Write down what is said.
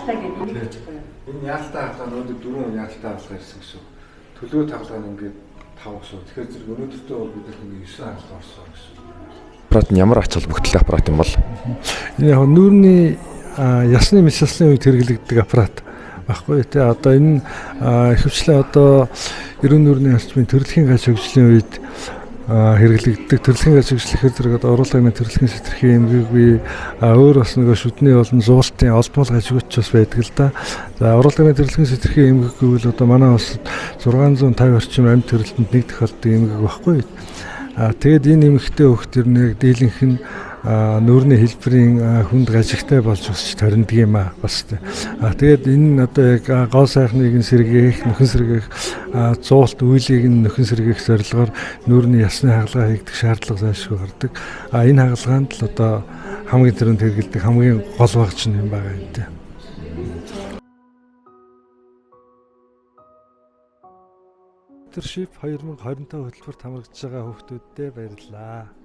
Яалтай гэдэг юм гэж байна. Энэ яалтай хагалгаа өнөөдөр дөрвөн яалтай хагалгаа ирсэн гэсэн. Төлөө хагалгаа нь ингээд 5 гэсэн. Тэгэхээр зэрэг өнөөдөртөө бол бид нар ингээд 9 хагалгаа орсон гэсэн. Аппарат нь ямар ач холбогдолтой аппарат юм бол? Энэ яг нүүрний ясны мэс ясны үед хэрэглэгддэг аппарат байхгүй тий. Одоо энэ ихэвчлэн одоо эрүүл нүүрний орчмын төрөлхийн гаж хөгжлийн үед хэрэглэгддэг. Төрөлхийн гаж хөгжил гэхээр зэрэг одоо уруулагны төрөлхийн сэтэрхийн эмгэггүй, өөр бас нөгөө шүдний болон зуултын олдмол гажигуч бас байдаг л да. За, уруулагны төрөлхийн сэтэрхийн эмгэггүй бол одоо манай улсад 650 орчим амьд төрөлтөнд нэг тохиолддог эмгэг байхгүй. Тэгээд энэ эмэгтэй хөхт ер нь яг дийлэнх нь нүүрний хэлбэрийн хүнд гажигтай болж өсч торндг юм а бас. Тэгээд энэ нь одоо яг гоо сайхныг нь сэргээх, нөхөн сэргээх, зуулт үйлийг нь нөхөн сэргээх зорилгоор нүүрний ясны хагалгаа хийгдэх шаардлага зайлшгүй гардаг. Энэ хагалгаанд л одоо хамгийн түрүүнд хэрэглэдэг хамгийн гол багч нь юм байгаа юм тий. Mentorship 2025 хөтөлбөрт хамрагдж байгаа хүүхдүүддээ баярлалаа.